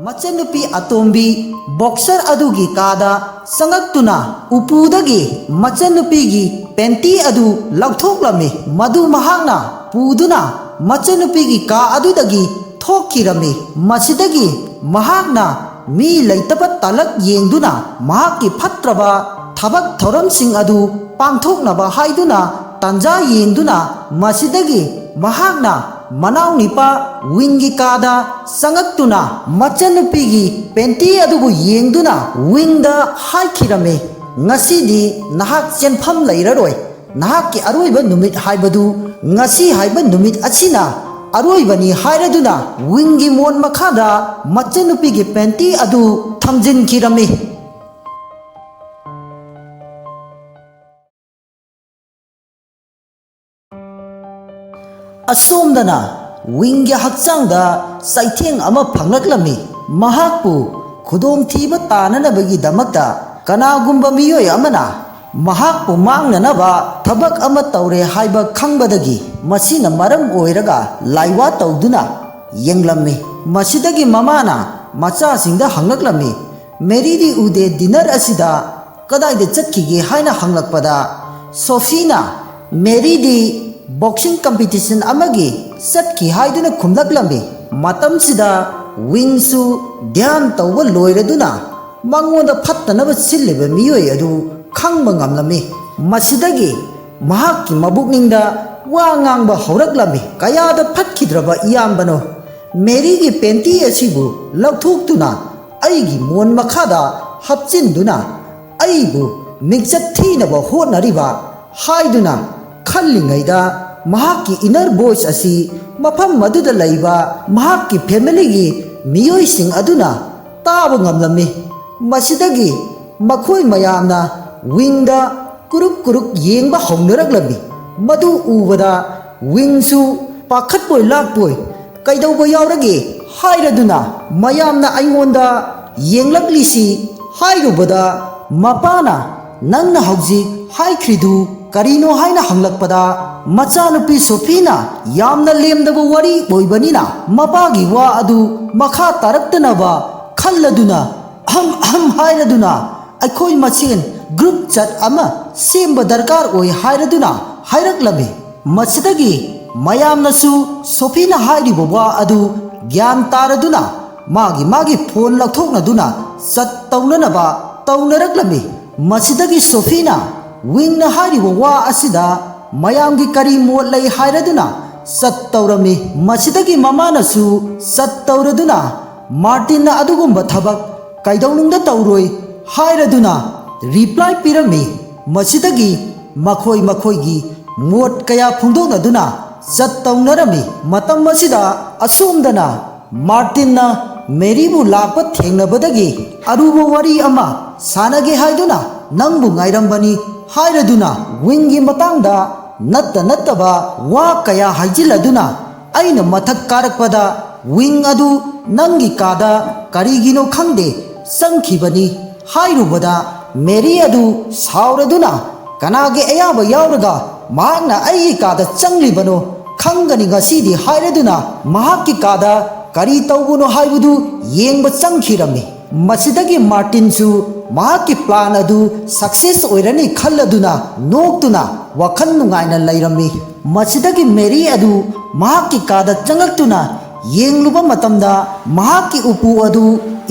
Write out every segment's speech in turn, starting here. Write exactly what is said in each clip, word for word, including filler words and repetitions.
ꯃꯆꯟꯅꯨꯄꯤ ꯑꯇꯣꯝꯕꯤ ꯕꯣꯛꯁꯔ ꯑꯗꯨꯒꯤ ꯀꯥꯗ ꯆꯪꯉꯛꯇꯨꯅ ꯎꯄꯨꯗꯒꯤ ꯃꯆꯟꯅꯨꯄꯤꯒꯤ ꯄꯦꯟꯇꯤ ꯑꯗꯨ ꯂꯧꯊꯣꯛꯂꯝꯃꯤ꯫ ꯃꯗꯨ ꯃꯍꯥꯛꯅ ꯄꯨꯗꯨꯅ ꯃꯆꯟꯅꯨꯄꯤꯒꯤ ꯀꯥ ꯑꯗꯨꯗꯒꯤ ꯊꯣꯛꯈꯤꯔꯝꯃꯤ꯫ ꯃꯁꯤꯗꯒꯤ ꯃꯍꯥꯛꯅ ꯃꯤ ꯂꯩꯇꯕ ꯇꯥꯂꯛ ꯌꯦꯡꯗꯨꯅ ꯃꯍꯥꯛꯀꯤ ꯐꯠꯇ꯭ꯔꯕ ꯊꯕꯛ ꯊꯧꯔꯝꯁꯤꯡ ꯑꯗꯨ ꯄꯥꯡꯊꯣꯛꯅꯕ ꯍꯥꯏꯗꯨꯅ ꯇꯥꯟꯖꯥ ꯌꯦꯡꯗꯨꯅ ꯃꯁꯤꯗꯒꯤ ꯃꯍꯥꯛꯅ ꯃꯅꯥꯎꯅꯤꯄꯥ ꯋꯤꯡꯒꯤ ꯀꯥꯗ ꯆꯪꯉꯛꯇꯨꯅ ꯃꯆꯟꯅꯨꯄꯤꯒꯤ ꯄꯦꯟꯇꯤ ꯑꯗꯨꯕꯨ ꯌꯦꯡꯗꯨꯅ ꯋꯤꯡꯗ ꯍꯥꯏꯈꯤꯔꯝꯃꯤ, "ꯉꯁꯤꯗꯤ ꯅꯍꯥꯛ ꯆꯦꯟꯐꯝ ꯂꯩꯔꯔꯣꯏ꯫ ꯅꯍꯥꯛꯀꯤ ꯑꯔꯣꯏꯕ ꯅꯨꯃꯤꯠ ꯍꯥꯏꯕꯗꯨ ꯉꯁꯤ ꯍꯥꯏꯕ ꯅꯨꯃꯤꯠ ꯑꯁꯤꯅ ꯑꯔꯣꯏꯕꯅꯤ" ꯍꯥꯏꯔꯗꯨꯅ ꯋꯤꯡꯒꯤ ꯃꯣꯟ ꯃꯈꯥꯗ ꯃꯆꯟꯅꯨꯄꯤꯒꯤ ꯄꯦꯟꯇꯤ ꯑꯗꯨ ꯊꯝꯖꯤꯟꯈꯤꯔꯝꯃꯤ꯫ ꯑꯁꯣꯝꯗꯅ ꯋꯤꯡꯒꯤ ꯍꯛꯆꯥꯡꯗ ꯆꯩꯊꯦꯡ ꯑꯃ ꯐꯪꯂꯛꯂꯝꯃꯤ꯫ ꯃꯍꯥꯛꯄꯨ ꯈꯨꯗꯣꯡꯊꯤꯕ ꯇꯥꯅꯅꯕꯒꯤꯗꯃꯛꯇ ꯀꯅꯥꯒꯨꯝꯕ ꯃꯤꯑꯣꯏ ꯑꯃꯅ ꯃꯍꯥꯛꯄꯨ ꯃꯥꯡꯅꯅꯕ ꯊꯕꯛ ꯑꯃ ꯇꯧꯔꯦ ꯍꯥꯏꯕ ꯈꯪꯕꯗꯒꯤ ꯃꯁꯤꯅ ꯃꯔꯝ ꯑꯣꯏꯔꯒ ꯂꯥꯏꯋꯥ ꯇꯧꯗꯨꯅ ꯌꯦꯡꯂꯝꯃꯤ꯫ ꯃꯁꯤꯗꯒꯤ ꯃꯃꯥꯅ ꯃꯆꯥꯁꯤꯡꯗ ꯍꯪꯂꯛꯂꯝꯃꯤ, "ꯃꯦꯔꯤꯗꯤ ꯎꯗꯦ, ꯗꯤꯅꯔ ꯑꯁꯤꯗ ꯀꯗꯥꯏꯗ ꯆꯠꯈꯤꯒꯦ?" ꯍꯥꯏꯅ ꯍꯪꯂꯛꯄꯗ, ꯁꯣꯐꯤꯅ, "ꯃꯦꯔꯤꯗꯤ ꯕꯣꯛꯁꯤꯡ ꯀꯝꯄꯤꯇꯤꯁꯟ ꯑꯃꯒꯤ ꯆꯠꯈꯤ" ꯍꯥꯏꯗꯨꯅ ꯈꯨꯝꯂꯛꯂꯝꯃꯤ꯫ ꯃꯇꯝꯁꯤꯗ ꯋꯤꯡꯁꯨ ꯙ꯭ꯌꯥꯟ ꯇꯧꯕ ꯂꯣꯏꯔꯗꯨꯅ ꯃꯉꯣꯟꯗ ꯐꯠꯇꯅꯕ ꯁꯤꯜꯂꯤꯕ ꯃꯤꯑꯣꯏ ꯑꯗꯨ ꯈꯪꯕ ꯉꯝꯂꯝꯃꯤ꯫ ꯃꯁꯤꯗꯒꯤ ꯃꯍꯥꯛꯀꯤ ꯃꯕꯨꯛꯅꯤꯡꯗ ꯋꯥ ꯉꯥꯡꯕ ꯍꯧꯔꯛꯂꯝꯃꯤ꯫ "ꯀꯌꯥꯗ ꯐꯠꯈꯤꯗ꯭ꯔꯕ ꯏꯌꯥꯝꯕꯅꯣ! ꯃꯦꯔꯤꯒꯤ ꯄꯦꯟꯇꯤ ꯑꯁꯤꯕꯨ ꯂꯧꯊꯣꯛꯇꯨꯅ ꯑꯩꯒꯤ ꯃꯣꯟ ꯃꯈꯥꯗ ꯍꯥꯞꯆꯤꯟꯗꯨꯅ ꯑꯩꯕꯨ ꯃꯤꯡꯆꯠ ꯊꯤꯅꯕ ꯍꯣꯠꯅꯔꯤꯕ" ꯍꯥꯏꯗꯨꯅ ꯈꯜꯂꯤꯉꯩꯗ, ꯃꯍꯥꯛꯀꯤ ꯏꯅꯔ ꯚꯣꯏꯁ ꯑꯁꯤ ꯃꯐꯝ ꯑꯗꯨꯗ ꯂꯩꯕ ꯃꯍꯥꯛꯀꯤ ꯐꯦꯃꯤꯂꯤꯒꯤ ꯃꯤꯑꯣꯏꯁꯤꯡ ꯑꯗꯨꯅ ꯇꯥꯕ ꯉꯝꯂꯝꯃꯤ꯫ ꯃꯁꯤꯗꯒꯤ ꯃꯈꯣꯏ ꯃꯌꯥꯝꯅ ꯋꯤꯡꯗ ꯀꯨꯔꯨꯞ ꯀꯨꯔꯨꯞ ꯌꯦꯡꯕ ꯍꯧꯅꯔꯛꯂꯝꯃꯤ꯫ ꯃꯗꯨ ꯎꯕꯗ ꯋꯤꯡꯁꯨ ꯄꯥꯈꯠꯄꯣꯏ ꯂꯥꯛꯄꯣꯏ, "ꯀꯩꯗꯧꯕ ꯌꯥꯎꯔꯒꯦ?" ꯍꯥꯏꯔꯗꯨꯅ ꯃꯌꯥꯝꯅ ꯑꯩꯉꯣꯟꯗ ꯌꯦꯡꯂꯛꯂꯤꯁꯤ ꯍꯥꯏꯔꯨꯕꯗ, ꯃꯄꯥꯅ, "ꯅꯪꯅ ꯍꯧꯖꯤꯛ ꯍꯥꯏꯈ꯭ꯔꯤꯗꯨ ꯀꯔꯤꯅꯣ ꯍꯥꯏꯅ ꯍꯪꯂꯛꯄꯗ, ꯃꯆꯥꯅꯨꯄꯤ ꯁꯣꯐꯤꯅ ꯌꯥꯝꯅ ꯂꯦꯝꯗꯕ ꯋꯥꯔꯤ ꯑꯣꯏꯕꯅꯤꯅ ꯃꯄꯥꯒꯤ ꯋꯥ ꯑꯗꯨ ꯃꯈꯥ ꯇꯥꯔꯛꯇꯅꯕ ꯈꯜꯂꯗꯨꯅ, ꯑꯍꯝ ꯑꯍꯝ ꯍꯥꯏꯔꯗꯨꯅ, ꯑꯩꯈꯣꯏ ꯃꯁꯦꯟ ꯒ꯭ꯔꯨꯞ ꯆꯠ ꯑꯃ ꯁꯦꯝꯕ ꯗꯔꯀꯥꯔ ꯑꯣꯏ ꯍꯥꯏꯔꯗꯨꯅ ꯍꯥꯏꯔꯛꯂꯝꯃꯤ꯫ ꯃꯁꯤꯗꯒꯤ ꯃꯌꯥꯝꯅꯁꯨ ꯁꯣꯐꯤꯅ ꯍꯥꯏꯔꯤꯕ ꯋꯥ ꯑꯗꯨ ꯒ꯭ꯌꯥꯟ ꯇꯥꯔꯗꯨꯅ ꯃꯥꯒꯤ ꯃꯥꯒꯤ ꯐꯣꯟ ꯂꯧꯊꯣꯛꯅꯗꯨꯅ ꯆꯠ ꯇꯧꯅꯅꯕ ꯇꯧꯅꯔꯛꯂꯝꯃꯤ꯫ ꯃꯁꯤꯗꯒꯤ ꯁꯣꯐꯤꯅ ꯋꯤꯡꯅ ꯍꯥꯏꯔꯤꯕ ꯋꯥ ꯑꯁꯤꯗ ꯃꯌꯥꯝꯒꯤ ꯀꯔꯤ ꯃꯣꯠ ꯂꯩ ꯍꯥꯏꯔꯗꯨꯅ ꯆꯠ ꯇꯧꯔꯝꯃꯤ꯫ ꯃꯁꯤꯗꯒꯤ ꯃꯃꯥꯅꯁꯨ ꯆꯠ ꯇꯧꯔꯗꯨꯅ ꯃꯥꯔꯇꯤꯟꯅ ꯑꯗꯨꯒꯨꯝꯕ ꯊꯕꯛ ꯀꯩꯗꯧꯅꯨꯡꯗ ꯇꯧꯔꯣꯏ ꯍꯥꯏꯔꯗꯨꯅ ꯔꯤꯄ꯭ꯂꯥꯏ ꯄꯤꯔꯝꯃꯤ꯫ ꯃꯁꯤꯗꯒꯤ ꯃꯈꯣꯏ ꯃꯈꯣꯏꯒꯤ ꯃꯣꯠ ꯀꯌꯥ ꯐꯣꯡꯗꯣꯛꯅꯗꯨꯅ ꯆꯠ ꯇꯧꯅꯔꯝꯃꯤ꯫ ꯃꯇꯝ ꯑꯁꯤꯗ ꯑꯁꯣꯝꯗꯅ ꯃꯥꯔꯇꯤꯟꯅ ꯃꯦꯔꯤꯕꯨ ꯂꯥꯛꯄ ꯊꯦꯡꯅꯕꯗꯒꯤ ꯑꯔꯨꯕ ꯋꯥꯔꯤ ꯑꯃ ꯁꯥꯟꯅꯒꯦ ꯍꯥꯏꯗꯨꯅ ꯅꯪꯕꯨ ꯉꯥꯏꯔꯝꯕꯅꯤ ꯍꯥꯏꯔꯗꯨꯅ ꯋꯤꯡꯒꯤ ꯃꯇꯥꯡꯗ ꯅꯠꯇ ꯅꯠꯇꯕ ꯋꯥ ꯀꯌꯥ ꯍꯥꯏꯖꯤꯜꯂꯗꯨꯅ ꯑꯩꯅ ꯃꯊꯛ ꯀꯥꯔꯛꯄꯗ ꯋꯤꯡ ꯑꯗꯨ ꯅꯪꯒꯤ ꯀꯥꯗ ꯀꯔꯤꯒꯤꯅꯣ ꯈꯪꯗꯦ ꯆꯪꯈꯤꯕꯅꯤ ꯍꯥꯏꯔꯨꯕꯗ ꯃꯦꯔꯤ ꯑꯗꯨ ꯁꯥꯎꯔꯗꯨꯅ ꯀꯅꯥꯒꯤ ꯑꯌꯥꯕ ꯌꯥꯎꯔꯒ ꯃꯍꯥꯛꯅ ꯑꯩꯒꯤ ꯀꯥꯗ ꯆꯪꯂꯤꯕꯅꯣ ꯈꯪꯒꯅꯤ ꯉꯁꯤꯗꯤ ꯍꯥꯏꯔꯗꯨꯅ ꯃꯍꯥꯛꯀꯤ ꯀꯥꯗ ꯀꯔꯤ ꯇꯧꯕꯅꯣ ꯍꯥꯏꯕꯗꯨ ꯌꯦꯡꯕ ꯆꯪꯈꯤꯔꯝꯃꯤ꯫ ꯃꯁꯤꯗꯒꯤ ꯃꯥꯔꯇꯤꯟꯁꯨ ꯃꯍꯥꯛꯀꯤ ꯄ꯭ꯂꯥꯟ ꯑꯗꯨ ꯁꯛꯁꯦꯁ ꯑꯣꯏꯔꯅꯤ ꯈꯜꯂꯗꯨꯅ ꯅꯣꯛꯇꯨꯅ ꯋꯥꯈꯜ ꯅꯨꯡꯉꯥꯏꯅ ꯂꯩꯔꯝꯃꯤ꯫ ꯃꯁꯤꯗꯒꯤ ꯃꯦꯔꯤ ꯑꯗꯨ ꯃꯍꯥꯛꯀꯤ ꯀꯥꯗ ꯆꯪꯂꯛꯇꯨꯅ ꯌꯦꯡꯂꯨꯕ ꯃꯇꯝꯗ ꯃꯍꯥꯛꯀꯤ ꯎꯄꯨ ꯑꯗꯨ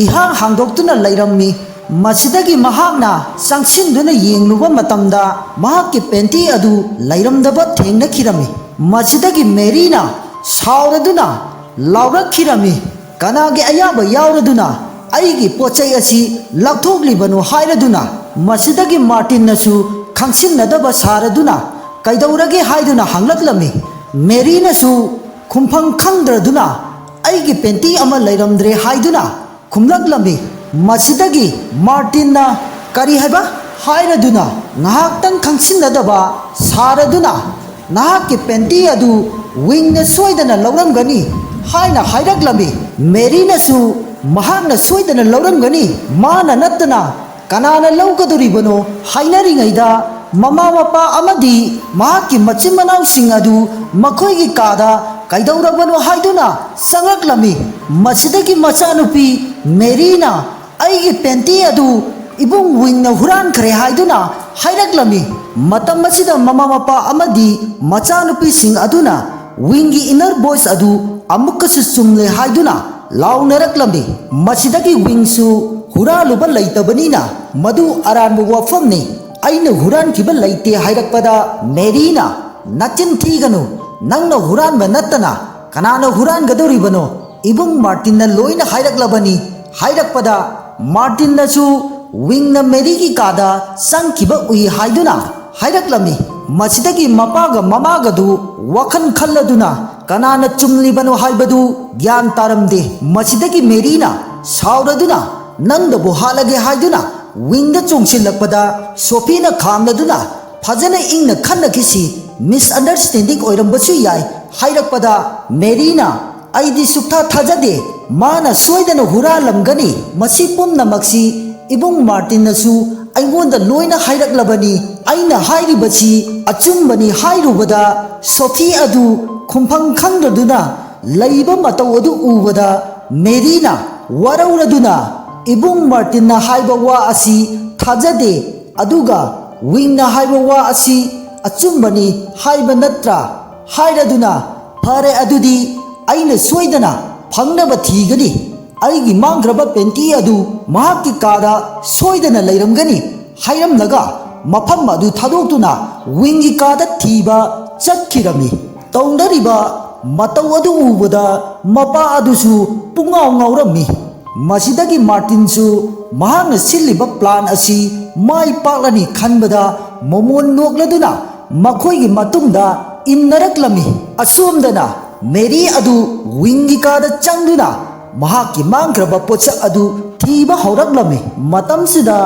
ꯏꯍꯥꯡ ꯍꯥꯡꯗꯣꯛꯇꯨꯅ ꯂꯩꯔꯝꯃꯤ꯫ ꯃꯁꯤꯗꯒꯤ ꯃꯍꯥꯛꯅ ꯆꯪꯁꯤꯟꯗꯨꯅ ꯌꯦꯡꯂꯨꯕ ꯃꯇꯝꯗ ꯃꯍꯥꯛꯀꯤ ꯄꯦꯟꯇꯤ ꯑꯗꯨ ꯂꯩꯔꯝꯗꯕ ꯊꯦꯡꯅꯈꯤꯔꯝꯃꯤ꯫ ꯃꯁꯤꯗꯒꯤ ꯃꯦꯔꯤꯅ ꯁꯥꯎꯔꯗꯨꯅ ꯂꯥꯎꯔꯛꯈꯤꯔꯝꯃꯤ, "ꯀꯅꯥꯒꯤ ꯑꯌꯥꯕ ꯌꯥꯎꯔꯗꯨꯅ ꯑꯩꯒꯤ ꯄꯣꯠ ꯆꯩ ꯑꯁꯤ ꯂꯧꯊꯣꯛꯂꯤꯕꯅꯣ?" ꯍꯥꯏꯔꯗꯨꯅ꯫ ꯃꯁꯤꯗꯒꯤ ꯃꯥꯔꯇꯤꯟꯅꯁꯨ ꯈꯪꯁꯤꯟꯅꯗꯕ ꯁꯥꯔꯗꯨꯅ, "ꯀꯩꯗꯧꯔꯒꯦ?" ꯍꯥꯏꯗꯨꯅ ꯍꯪꯂꯛꯂꯝꯃꯤ꯫ ꯃꯦꯔꯤꯅꯁꯨ ꯈꯨꯝꯐꯝ ꯈꯪꯗ꯭ꯔꯗꯨꯅ, "ꯑꯩꯒꯤ ꯄꯦꯟꯇꯤ ꯑꯃ ꯂꯩꯔꯝꯗ꯭ꯔꯦ" ꯍꯥꯏꯗꯨꯅ ꯈꯨꯝꯂꯛꯂꯝꯃꯤ꯫ ꯃꯁꯤꯗꯒꯤ ꯃꯥꯔꯇꯤꯟꯅ, "ꯀꯔꯤ ꯍꯥꯏꯕ?" ꯍꯥꯏꯔꯗꯨꯅ ꯉꯥꯏꯍꯥꯛꯇꯪ ꯈꯪꯁꯤꯟꯅꯗꯕ ꯁꯥꯔꯗꯨꯅ, "ꯅꯍꯥꯛꯀꯤ ꯄꯦꯟꯇꯤ ꯑꯗꯨ ꯋꯤꯡꯅ ꯁꯣꯏꯗꯅ ꯂꯧꯔꯝꯒꯅꯤ" ꯍꯥꯏꯅ ꯍꯥꯏꯔꯛꯂꯝꯃꯤ꯫ ꯃꯦꯔꯤꯅꯁꯨ, "ꯃꯍꯥꯛꯅ ꯁꯣꯏꯗꯅ ꯂꯧꯔꯝꯒꯅꯤ, ꯃꯥꯅ ꯅꯠꯇꯅ ꯀꯅꯥꯅ ꯂꯧꯒꯗꯣꯔꯤꯕꯅꯣ?" ꯍꯥꯏꯅꯔꯤꯉꯩꯗ ꯃꯃꯥ ꯃꯄꯥ ꯑꯃꯗꯤ ꯃꯍꯥꯛꯀꯤ ꯃꯆꯤꯟ ꯃꯅꯥꯎꯁꯤꯡ ꯑꯗꯨ ꯃꯈꯣꯏꯒꯤ ꯀꯥꯗ ꯀꯩꯗꯧꯔꯕꯅꯣ ꯍꯥꯏꯗꯨꯅ ꯆꯪꯂꯛꯂꯝꯃꯤ꯫ ꯃꯁꯤꯗꯒꯤ ꯃꯆꯥꯅꯨꯄꯤ ꯃꯦꯔꯤꯅ "ꯑꯩꯒꯤ ꯄꯦꯟꯇꯤ ꯑꯗꯨ ꯏꯕꯨꯡ ꯋꯤꯡꯅ ꯍꯨꯔꯥꯟꯈ꯭ꯔꯦ" ꯍꯥꯏꯗꯨꯅ ꯍꯥꯏꯔꯛꯂꯝꯃꯤ꯫ ꯃꯇꯝ ꯑꯁꯤꯗ ꯃꯃꯥ ꯃꯄꯥ ꯑꯃꯗꯤ ꯃꯆꯥꯅꯨꯄꯤꯁꯤꯡ ꯑꯗꯨꯅ ꯋꯤꯡꯒꯤ ꯏꯟꯅꯔ ꯚꯣꯏꯁ ꯑꯗꯨ ꯑꯃꯨꯛꯀꯁꯨ ꯆꯨꯝꯂꯦ ꯍꯥꯏꯗꯨꯅ ꯂꯥꯎꯅꯔꯛꯂꯝꯃꯤ꯫ ꯃꯁꯤꯗꯒꯤ ꯋꯤꯡꯁꯨ ꯍꯨꯔꯥꯜꯂꯨꯕ ꯂꯩꯇꯕꯅꯤꯅ "ꯃꯗꯨ ꯑꯔꯥꯟꯕ ꯋꯥꯐꯝꯅꯤ, ꯑꯩꯅ ꯍꯨꯔꯥꯟꯈꯤꯕ ꯂꯩꯇꯦ" ꯍꯥꯏꯔꯛꯄꯗ ꯃꯦꯔꯤꯅ "ꯅꯆꯤꯟ ꯊꯤꯒꯅꯨ, ꯅꯪꯅ ꯍꯨꯔꯥꯟꯕ ꯅꯠꯇꯅ ꯀꯅꯥꯅ ꯍꯨꯔꯥꯟꯒꯗꯧꯔꯤꯕꯅꯣ? ꯏꯕꯨꯡ ꯃꯥꯔꯇꯤꯟꯅ ꯂꯣꯏꯅ ꯍꯥꯏꯔꯛꯂꯕꯅꯤ" ꯍꯥꯏꯔꯛꯄꯗ ꯃꯥꯔꯇꯤꯟꯅꯁꯨ ꯋꯤꯡꯅ ꯃꯦꯔꯤꯒꯤ ꯀꯥꯗ ꯆꯪꯈꯤꯕ ꯎꯏ ꯍꯥꯏꯗꯨꯅ ꯍꯥꯏꯔꯛꯂꯝꯃꯤ꯫ ꯃꯁꯤꯗꯒꯤ ꯃꯄꯥꯒ ꯃꯃꯥꯒꯗꯨ ꯋꯥꯈꯜ ꯈꯜꯂꯗꯨꯅ ꯀꯅꯥꯅ ꯆꯨꯝꯂꯤꯕꯅꯣ ꯍꯥꯏꯕꯗꯨ ꯒ꯭ꯌꯥꯟ ꯇꯥꯔꯝꯗꯦ꯫ ꯃꯁꯤꯗꯒꯤ ꯃꯦꯔꯤꯅ ꯁꯥꯎꯔꯗꯨꯅ "ꯅꯪꯗꯕꯨ ꯍꯥꯠꯂꯒꯦ" ꯍꯥꯏꯗꯨꯅ ꯋꯤꯡꯗ ꯆꯣꯡꯁꯤꯜꯂꯛꯄꯗ ꯁꯣꯐꯤꯅ ꯈꯥꯝꯂꯗꯨꯅ "ꯐꯖꯅ ꯏꯪꯅ ꯈꯟꯅꯈꯤꯁꯤ, ꯃꯤꯁꯑꯟꯗꯔꯁ꯭ꯇꯦꯟꯗꯤꯡ ꯑꯣꯏꯔꯝꯕꯁꯨ ꯌꯥꯏ" ꯍꯥꯏꯔꯛꯄꯗ ꯃꯦꯔꯤꯅ "ꯑꯩꯗꯤ ꯁꯨꯛꯊꯥ ꯊꯥꯖꯗꯦ, ꯃꯥꯅ ꯁꯣꯏꯗꯅ ꯍꯨꯔꯥꯜꯂꯝꯒꯅꯤ꯫ ꯃꯁꯤ ꯄꯨꯝꯅꯃꯛꯁꯤ ꯏꯕꯨꯡ ꯃꯥꯔꯇꯤꯟꯅꯁꯨ ꯑꯩꯉꯣꯟꯗ ꯂꯣꯏꯅ ꯍꯥꯏꯔꯛꯂꯕꯅꯤ꯫ ꯑꯩꯅ ꯍꯥꯏꯔꯤꯕꯁꯤ ꯑꯆꯨꯝꯕꯅꯤ" ꯍꯥꯏꯔꯨꯕꯗ ꯁꯣꯐꯤ ꯑꯗꯨ ꯈꯨꯝꯐꯝ ꯈꯪꯗꯗꯨꯅ ꯂꯩꯕ ꯃꯇꯧ ꯑꯗꯨ ꯎꯕꯗ ꯃꯦꯔꯤꯅ ꯋꯥꯔꯧꯔꯗꯨꯅ "ꯏꯕꯨꯡ ꯃꯥꯔꯇꯤꯟꯅ ꯍꯥꯏꯕ ꯋꯥ ꯑꯁꯤ ꯊꯥꯖꯗꯦ, ꯑꯗꯨꯒ ꯋꯤꯡꯅ ꯍꯥꯏꯕ ꯋꯥ ꯑꯁꯤ ꯑꯆꯨꯝꯕꯅꯤ ꯍꯥꯏꯕ ꯅꯠꯇ꯭ꯔꯥ?" ꯍꯥꯏꯔꯗꯨꯅ "ꯐꯔꯦ, ꯑꯗꯨꯗꯤ ꯑꯩꯅ ꯁꯣꯏꯗꯅ ꯐꯪꯅꯕ ꯊꯤꯒꯅꯤ꯫ ꯑꯩꯒꯤ ꯃꯥꯡꯈ꯭ꯔꯕ ꯄꯦꯟꯇꯤ ꯑꯗꯨ ꯃꯍꯥꯛꯀꯤ ꯀꯥꯗ ꯁꯣꯏꯗꯅ ꯂꯩꯔꯝꯒꯅꯤ" ꯍꯥꯏꯔꯝꯂꯒ ꯃꯐꯝ ꯑꯗꯨ ꯊꯥꯗꯣꯛꯇꯨꯅ ꯋꯤꯡꯒꯤ ꯀꯥꯗ ꯊꯤꯕ ꯆꯠꯈꯤꯔꯝꯃꯤ꯫ ꯇꯧꯅꯔꯤꯕ ꯃꯇꯧ ꯑꯗꯨ ꯎꯕꯗ ꯃꯄꯥ ꯑꯗꯨꯁꯨ ꯄꯨꯡꯉꯥꯎ ꯉꯥꯎꯔꯝꯃꯤ꯫ ꯃꯁꯤꯗꯒꯤ ꯃꯥꯔꯇꯤꯟꯁꯨ ꯃꯍꯥꯛꯅ ꯁꯤꯜꯂꯤꯕ ꯄ꯭ꯂꯥꯟ ꯑꯁꯤ ꯃꯥꯏ ꯄꯥꯛꯂꯅꯤ ꯈꯟꯕꯗ ꯃꯣꯃꯣꯟ ꯅꯣꯛꯂꯗꯨꯅ ꯃꯈꯣꯏꯒꯤ ꯃꯇꯨꯡꯗ ꯏꯟꯅꯔꯛꯂꯝꯃꯤ꯫ ꯑꯁꯣꯝꯗꯅ ꯃꯦꯔꯤ ꯑꯗꯨ ꯋꯤꯡꯒꯤ ꯀꯥꯗ ꯆꯪꯗꯨꯅ ꯃꯍꯥꯛꯀꯤ ꯃꯥꯡꯈ꯭ꯔꯕ ꯄꯣꯠꯁꯛ ꯑꯗꯨ ꯊꯤꯕ ꯍꯧꯔꯛꯂꯝꯃꯤ꯫ ꯃꯇꯝꯁꯤꯗ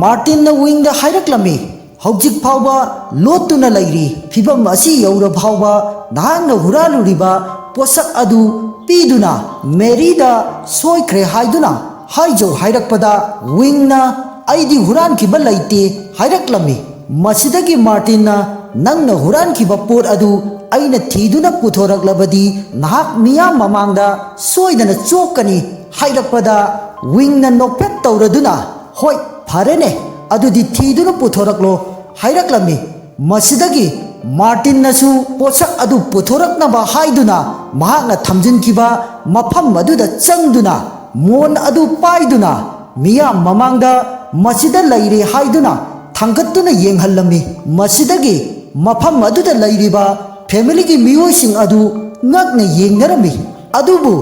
ꯃꯥꯔꯇꯤꯟꯅ ꯋꯤꯡꯗ ꯍꯥꯏꯔꯛꯂꯝꯃꯤ, "ꯍꯧꯖꯤꯛ ꯐꯥꯎꯕ ꯂꯣꯠꯇꯨꯅ ꯂꯩꯔꯤ꯫ ꯐꯤꯚꯝ ꯑꯁꯤ ꯌꯧꯔ ꯐꯥꯎꯕ ꯅꯍꯥꯛꯅ ꯍꯨꯔꯥꯜꯂꯨꯔꯤꯕ ꯄꯣꯠꯁꯛ ꯑꯗꯨ ꯄꯤꯗꯨꯅ ꯃꯦꯔꯤꯗ ꯁꯣꯏꯈ꯭ꯔꯦ ꯍꯥꯏꯗꯨꯅ ꯍꯥꯏꯖꯧ" ꯍꯥꯏꯔꯛꯄꯗ ꯋꯤꯡꯅ "ꯑꯩꯗꯤ ꯍꯨꯔꯥꯟꯈꯤꯕ ꯂꯩꯇꯦ" ꯍꯥꯏꯔꯛꯂꯝꯃꯤ꯫ ꯃꯁꯤꯗꯒꯤ ꯃꯥꯔꯇꯤꯟꯅ, "ꯅꯪꯅ ꯍꯨꯔꯥꯟꯈꯤꯕ ꯄꯣꯠ ꯑꯗꯨ ꯑꯩꯅ ꯊꯤꯗꯨꯅ ꯄꯨꯊꯣꯔꯛꯂꯕꯗꯤ ꯅꯍꯥꯛ ꯃꯤꯌꯥꯝ ꯃꯃꯥꯡꯗ ꯁꯣꯏꯗꯅ ꯆꯣꯞꯀꯅꯤ" ꯍꯥꯏꯔꯛꯄꯗ, ꯋꯤꯡꯅ ꯅꯣꯛꯐꯦꯠ ꯇꯧꯔꯗꯨꯅ, "ꯍꯣꯏ, ꯐꯔꯦꯅꯦ, ꯑꯗꯨꯗꯤ ꯊꯤꯗꯨꯅ ꯄꯨꯊꯣꯔꯛꯂꯣ" ꯍꯥꯏꯔꯛꯂꯝꯃꯤ꯫ ꯃꯁꯤꯗꯒꯤ ꯃꯥꯔꯇꯤꯟꯅꯁꯨ ꯄꯣꯠꯁꯛ ꯑꯗꯨ ꯄꯨꯊꯣꯔꯛꯅꯕ ꯍꯥꯏꯗꯨꯅ ꯃꯍꯥꯛꯅ ꯊꯝꯖꯤꯟꯈꯤꯕ ꯃꯐꯝ ꯑꯗꯨꯗ ꯆꯪꯗꯨꯅ, ꯃꯣꯟ ꯑꯗꯨ ꯄꯥꯏꯗꯨꯅ ꯃꯤꯌꯥꯝ ꯃꯃꯥꯡꯗ ꯃꯁꯤꯗ ꯂꯩꯔꯦ ꯍꯥꯏꯗꯨꯅ ꯊꯥꯡꯒꯠꯇꯨꯅ ꯌꯦꯡꯍꯜꯂꯝꯃꯤ꯫ ꯃꯁꯤꯗꯒꯤ ꯃꯐꯝ ꯑꯗꯨꯗ ꯂꯩꯔꯤꯕ ꯐꯦꯃꯤꯂꯤꯒꯤ ꯃꯤꯑꯣꯏꯁꯤꯡ ꯑꯗꯨ ꯉꯛꯅ ꯌꯦꯡꯅꯔꯝꯃꯤ꯫ ꯑꯗꯨꯕꯨ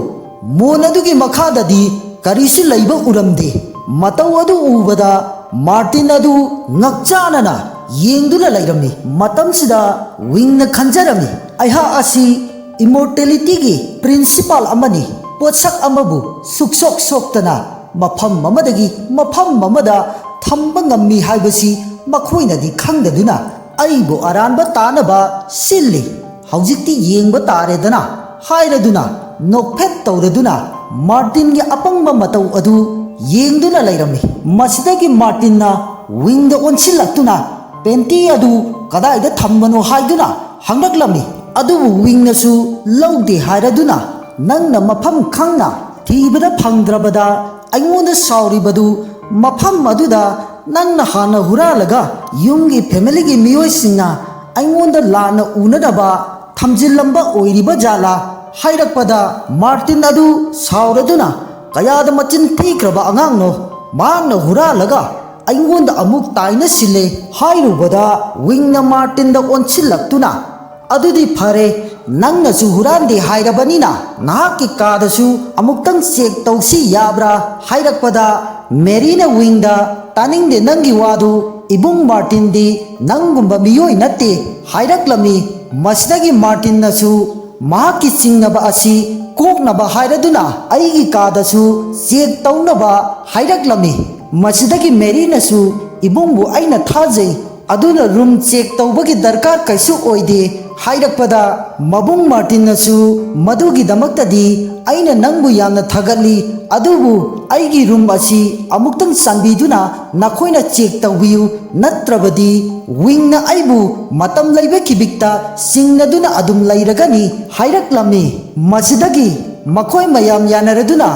ꯃꯣꯟ ꯑꯗꯨꯒꯤ ꯃꯈꯥꯗꯗꯤ ꯀꯔꯤꯁꯨ ꯂꯩꯕ ꯎꯔꯝꯗꯦ꯫ ꯃꯇꯧ ꯑꯗꯨ ꯎꯕꯗ ꯃꯥꯔꯇꯤꯟ ꯑꯗꯨ ꯉꯛꯆꯥꯅꯅ ꯌꯦꯡꯗꯨꯅ ꯂꯩꯔꯝꯃꯤ꯫ ꯃꯇꯝꯁꯤꯗ ꯋꯤꯡꯅ ꯈꯟꯖꯔꯝꯃꯤ, "ꯑꯩꯍꯥꯛ ꯑꯁꯤ ꯏꯃꯣꯔꯇꯦꯂꯤꯇꯤꯒꯤ ꯄ꯭ꯔꯤꯟꯁꯤꯄꯥꯜ ꯑꯃꯅꯤ꯫ ꯄꯣꯠꯁꯛ ꯑꯃꯕꯨ ꯁꯨꯛꯁꯣꯛ ꯁꯣꯛꯇꯅ ꯃꯐꯝ ꯑꯃꯗꯒꯤ ꯃꯐꯝ ꯑꯃꯗ ꯊꯝꯕ ꯉꯝꯃꯤ ꯍꯥꯏꯕꯁꯤ ꯃꯈꯣꯏꯅꯗꯤ ꯈꯪꯗꯗꯨꯅ ꯑꯩꯕꯨ ꯑꯔꯥꯟꯕ ꯇꯥꯅꯕ ꯁꯤꯜꯂꯤ꯫ ꯍꯧꯖꯤꯛꯇꯤ ꯌꯦꯡꯕ ꯇꯥꯔꯦꯗꯅ" ꯍꯥꯏꯔꯗꯨꯅ, ꯅꯣꯛꯐꯦꯠ ꯇꯧꯔꯗꯨꯅ, ꯃꯥꯔꯇꯤꯟꯒꯤ ꯑꯄꯪꯕ ꯃꯇꯧ ꯑꯗꯨ ꯌꯦꯡꯗꯨꯅ ꯂꯩꯔꯝꯃꯤ꯫ ꯃꯁꯤꯗꯒꯤ ꯃꯥꯔꯇꯤꯟꯅ ꯋꯤꯡꯗ ꯑꯣꯟꯁꯤꯜꯂꯛꯇꯨꯅ, "ꯄꯦꯟꯇꯤ ꯑꯗꯨ ꯀꯗꯥꯏꯗ ꯊꯝꯕꯅꯣ?" ꯍꯥꯏꯗꯨꯅ ꯍꯪꯂꯛꯂꯝꯃꯤ꯫ ꯑꯗꯨꯕꯨ ꯋꯤꯡꯅꯁꯨ ꯂꯧꯗꯦ ꯍꯥꯏꯔꯗꯨꯅ, "ꯅꯪꯅ ꯃꯐꯝ ꯈꯪꯅ ꯊꯤꯕꯗ ꯐꯪꯗ꯭ꯔꯕꯗ ꯑꯩꯉꯣꯟꯗ ꯁꯥꯎꯔꯤꯕꯗꯨ, ꯃꯐꯝ ꯑꯗꯨꯗ ꯅꯪꯅ ꯍꯥꯟꯅ ꯍꯨꯔꯥꯜꯂꯒ ꯌꯨꯝꯒꯤ ꯐꯦꯃꯤꯂꯤꯒꯤ ꯃꯤꯑꯣꯏꯁꯤꯡꯅ ꯑꯩꯉꯣꯟꯗ ꯂꯥꯟꯅ ꯎꯅꯅꯕ ꯊꯝꯖꯤꯜꯂꯝꯕ ꯑꯣꯏꯔꯤꯕ ꯖꯥꯠꯂꯥ?" ꯍꯥꯏꯔꯛꯄꯗ, ꯃꯥꯔꯇꯤꯟ ꯑꯗꯨ ꯁꯥꯎꯔꯗꯨꯅ ꯀꯌꯥꯗ ꯃꯆꯤꯟ ꯊꯤꯈ꯭ꯔꯕ ꯑꯉꯥꯡꯅꯣ, ꯃꯍꯥꯛꯅ ꯍꯨꯔꯥꯜꯂꯒ ꯑꯩꯉꯣꯟꯗ ꯑꯃꯨꯛ ꯇꯥꯏꯅ ꯁꯤꯜꯂꯦ ꯍꯥꯏꯔꯨꯕꯗ, ꯋꯤꯡꯅ ꯃꯥꯔꯇꯤꯟꯗ ꯑꯣꯟꯁꯤꯜꯂꯛꯇꯨꯅ, "ꯑꯗꯨꯗꯤ ꯐꯔꯦ, ꯅꯪꯅꯁꯨ ꯍꯨꯔꯥꯟꯗꯦ ꯍꯥꯏꯔꯕꯅꯤꯅ ꯅꯍꯥꯛꯀꯤ ꯀꯥꯗꯁꯨ ꯑꯃꯨꯛꯇꯪ ꯆꯦꯛ ꯇꯧꯁꯤ ꯌꯥꯕ꯭ꯔꯥ?" ꯍꯥꯏꯔꯛꯄꯗ, ꯃꯦꯔꯤꯅ ꯋꯤꯡꯗ, "ꯇꯥꯅꯤꯡꯗꯦ ꯅꯪꯒꯤ ꯋꯥꯗꯨ, ꯏꯕꯨꯡ ꯃꯥꯔꯇꯤꯟꯗꯤ ꯅꯪꯒꯨꯝꯕ ꯃꯤꯑꯣꯏ ꯅꯠꯇꯦ" ꯍꯥꯏꯔꯛꯂꯝꯃꯤ꯫ ꯃꯁꯤꯗꯒꯤ ꯃꯥꯔꯇꯤꯟꯅꯁꯨ ꯃꯍꯥꯛꯀꯤ ꯆꯤꯡꯅꯕ ꯑꯁꯤ ꯀꯣꯛꯅꯕ ꯍꯥꯏꯔꯗꯨꯅ ꯑꯩꯒꯤ ꯀꯥꯗꯁꯨ ꯆꯦꯛ ꯇꯧꯅꯕ ꯍꯥꯏꯔꯛꯂꯝꯃꯤ꯫ ꯃꯁꯤꯗꯒꯤ ꯃꯦꯔꯤꯅꯁꯨ, "ꯏꯕꯨꯡꯕꯨ ꯑꯩꯅ ꯊꯥꯖꯩ, ꯑꯗꯨꯅ ꯔꯨꯝ ꯆꯦꯛ ꯇꯧꯕꯒꯤ ꯗꯔꯀꯥꯔ ꯀꯩꯁꯨ ꯑꯣꯏꯗꯦ" ꯍꯥꯏꯔꯛꯄꯗ ꯃꯕꯨꯡ ꯃꯥꯔꯇꯤꯟꯅꯁꯨ, "ꯃꯗꯨꯒꯤꯗꯃꯛꯇꯗꯤ ꯑꯩꯅ ꯅꯪꯕꯨ ꯌꯥꯝꯅ ꯊꯥꯒꯠꯂꯤ, ꯑꯗꯨꯕꯨ ꯑꯩꯒꯤ ꯔꯨꯝ ꯑꯁꯤ ꯑꯃꯨꯛꯇꯪ ꯆꯥꯟꯕꯤꯗꯨꯅ ꯅꯈꯣꯏꯅ ꯆꯦꯛ ꯇꯧꯕꯤꯌꯨ, ꯅꯠꯇ꯭ꯔꯕꯗꯤ ꯋꯤꯡꯅ ꯑꯩꯕꯨ ꯃꯇꯝ ꯂꯩꯕ ꯈꯤꯕꯤꯛꯇ ꯆꯤꯡꯅꯗꯨꯅ ꯑꯗꯨꯝ ꯂꯩꯔꯒꯅꯤ" ꯍꯥꯏꯔꯛꯂꯝꯃꯤ꯫ ꯃꯁꯤꯗꯒꯤ ꯃꯈꯣꯏ ꯃꯌꯥꯝ ꯌꯥꯅꯔꯗꯨꯅ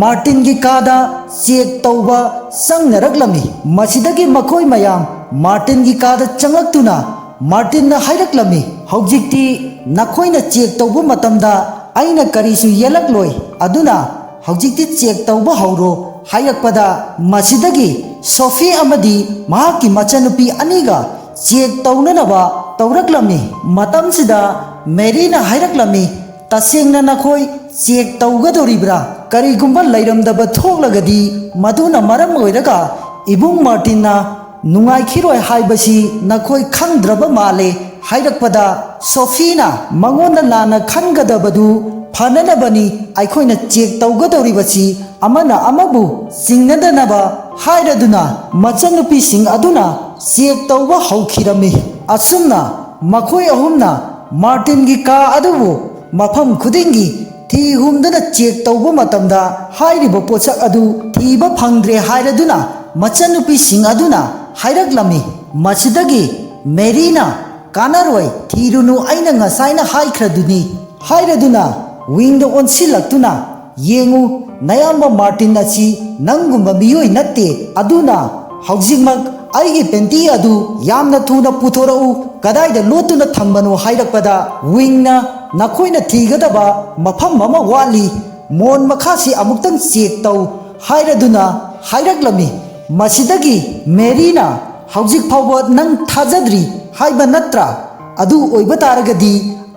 ꯃꯥꯔꯇꯤꯟꯒꯤ ꯀꯥꯗ ꯆꯦꯛ ꯇꯧꯕ ꯆꯪꯅꯔꯛꯂꯝꯃꯤ꯫ ꯃꯁꯤꯗꯒꯤ ꯃꯈꯣꯏ ꯃꯌꯥꯝ ꯃꯥꯔꯇꯤꯟꯒꯤ ꯀꯥꯗ ꯆꯪꯂꯛꯇꯨꯅ ꯃꯥꯔꯇꯤꯟꯅ ꯍꯥꯏꯔꯛꯂꯝꯃꯤ, "ꯍꯧꯖꯤꯛꯇꯤ ꯅꯈꯣꯏꯅ ꯆꯦꯛ ꯇꯧꯕ ꯃꯇꯝꯗ ꯑꯩꯅ ꯀꯔꯤꯁꯨ ꯌꯦꯜꯂꯛꯂꯣꯏ, ꯑꯗꯨꯅ ꯍꯧꯖꯤꯛꯇꯤ ꯆꯦꯛ ꯇꯧꯕ ꯍꯧꯔꯣ" ꯍꯥꯏꯔꯛꯄꯗ, ꯃꯁꯤꯗꯒꯤ ꯁꯣꯐꯤ ꯑꯃꯗꯤ ꯃꯍꯥꯛꯀꯤ ꯃꯆꯟꯅꯨꯄꯤ ꯑꯅꯤꯒ ꯆꯦꯛ ꯇꯧꯅꯅꯕ ꯇꯧꯔꯛꯂꯝꯃꯤ꯫ ꯃꯇꯝꯁꯤꯗ ꯃꯦꯔꯤꯅ ꯍꯥꯏꯔꯛꯂꯝꯃꯤ, "ꯇꯁꯦꯡꯅ ꯅꯈꯣꯏ ꯆꯦꯛ ꯇꯧꯒꯗꯧꯔꯤꯕ꯭ꯔꯥ? ꯀꯔꯤꯒꯨꯝꯕ ꯂꯩꯔꯝꯗꯕ ꯊꯣꯛꯂꯒꯗꯤ, ꯃꯗꯨꯅ ꯃꯔꯝ ꯑꯣꯏꯔꯒ ꯏꯕꯨꯡ ꯃꯥꯔꯇꯤꯟꯅ ꯅꯨꯡꯉꯥꯏꯈꯤꯔꯣꯏ ꯍꯥꯏꯕꯁꯤ ꯅꯈꯣꯏ ꯈꯪꯗ꯭ꯔꯕ ꯃꯥꯜꯂꯦ" ꯍꯥꯏꯔꯛꯄꯗ, ꯁꯣꯐꯤꯅ, "ꯃꯉꯣꯟꯗ ꯂꯥꯟꯅ ꯈꯟꯒꯗꯕꯗꯨ ꯐꯅꯅꯕꯅꯤ ꯑꯩꯈꯣꯏꯅ ꯆꯦꯛ ꯇꯧꯒꯗꯧꯔꯤꯕꯁꯤ, ꯑꯃꯅ ꯑꯃꯕꯨ ꯆꯤꯡꯅꯗꯅꯕ" ꯍꯥꯏꯔꯗꯨꯅ ꯃꯆꯟꯅꯨꯄꯤꯁꯤꯡ ꯑꯗꯨꯅ ꯆꯦꯛ ꯇꯧꯕ ꯍꯧꯈꯤꯔꯝꯃꯤ꯫ ꯑꯁꯨꯝꯅ ꯃꯈꯣꯏ ꯑꯍꯨꯝꯅ ꯃꯥꯔꯇꯤꯟꯒꯤ ꯀꯥ ꯑꯗꯨꯕꯨ ꯃꯐꯝ ꯈꯨꯗꯤꯡꯒꯤ ꯊꯤ ꯍꯨꯝꯗꯨꯅ ꯆꯦꯛ ꯇꯧꯕ ꯃꯇꯝꯗ, ꯍꯥꯏꯔꯤꯕ ꯄꯣꯠꯁꯛ ꯑꯗꯨ ꯊꯤꯕ ꯐꯪꯗ꯭ꯔꯦ ꯍꯥꯏꯔꯗꯨꯅ ꯃꯆꯟꯅꯨꯄꯤꯁꯤꯡ ꯑꯗꯨꯅ ꯍꯥꯏꯔꯛꯂꯝꯃꯤ꯫ ꯃꯁꯤꯗꯒꯤ ꯃꯦꯔꯤꯅ, "ꯀꯥꯟꯅꯔꯣꯏ, ꯊꯤꯔꯨꯅꯨ, ꯑꯩꯅ ꯉꯁꯥꯏꯅ ꯍꯥꯏꯈ꯭ꯔꯗꯨꯅꯤ" ꯍꯥꯏꯔꯗꯨꯅ ꯋꯤꯡꯗ ꯑꯣꯟꯁꯤꯜꯂꯛꯇꯨꯅ, "ꯌꯦꯡꯉꯨ, ꯅꯌꯥꯝꯕ ꯃꯥꯔꯇꯤꯟ ꯑꯁꯤ ꯅꯪꯒꯨꯝꯕ ꯃꯤꯑꯣꯏ ꯅꯠꯇꯦ, ꯑꯗꯨꯅ ꯍꯧꯖꯤꯛꯃꯛ ꯑꯩꯒꯤ ꯄꯦꯟꯇꯤ ꯑꯗꯨ ꯌꯥꯝꯅ ꯊꯨꯅ ꯄꯨꯊꯣꯔꯛꯎ, ꯀꯗꯥꯏꯗ ꯂꯣꯠꯇꯨꯅ ꯊꯝꯕꯅꯣ?" ꯍꯥꯏꯔꯛꯄꯗ, ꯋꯤꯡꯅ, "ꯅꯈꯣꯏꯅ ꯊꯤꯒꯗꯕ ꯃꯐꯝ ꯑꯃ ꯋꯥꯠꯂꯤ, ꯃꯣꯟ ꯃꯈꯥꯁꯤ ꯑꯃꯨꯛꯇꯪ ꯆꯦꯛ ꯇꯧ" ꯍꯥꯏꯔꯗꯨꯅ ꯍꯥꯏꯔꯛꯂꯝꯃꯤ꯫ ꯃꯁꯤꯗꯒꯤ ꯃꯦꯔꯤꯅ, "ꯍꯧꯖꯤꯛ ꯐꯥꯎꯕ ꯅꯪ ꯊꯥꯖꯗ꯭ꯔꯤ ꯍꯥꯏꯕ ꯅꯠꯇ꯭ꯔꯥ? ꯑꯗꯨ ꯑꯣꯏꯕ ꯇꯥꯔꯒꯗꯤ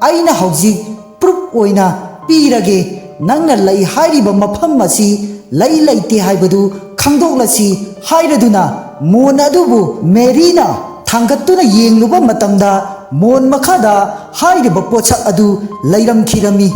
ꯑꯩꯅ ꯍꯧꯖꯤꯛ ꯄ꯭ꯔꯨꯞ ꯑꯣꯏꯅ ꯄꯤꯔꯒꯦ, ꯅꯪꯅ ꯂꯩ ꯍꯥꯏꯔꯤꯕ ꯃꯐꯝ ꯑꯁꯤ ꯂꯩ ꯂꯩꯇꯦ ꯍꯥꯏꯕꯗꯨ ꯈꯪꯗꯣꯛꯂꯁꯤ" ꯍꯥꯏꯔꯗꯨꯅ ꯃꯣꯟ ꯑꯗꯨꯕꯨ ꯃꯦꯔꯤꯅ ꯊꯥꯡꯒꯠꯇꯨꯅ ꯌꯦꯡꯂꯨꯕ ꯃꯇꯝꯗ, ꯃꯣꯟ ꯃꯈꯥꯗ ꯍꯥꯏꯔꯤꯕ ꯄꯣꯠꯁꯛ ꯑꯗꯨ ꯂꯩꯔꯝꯈꯤꯔꯝꯃꯤ꯫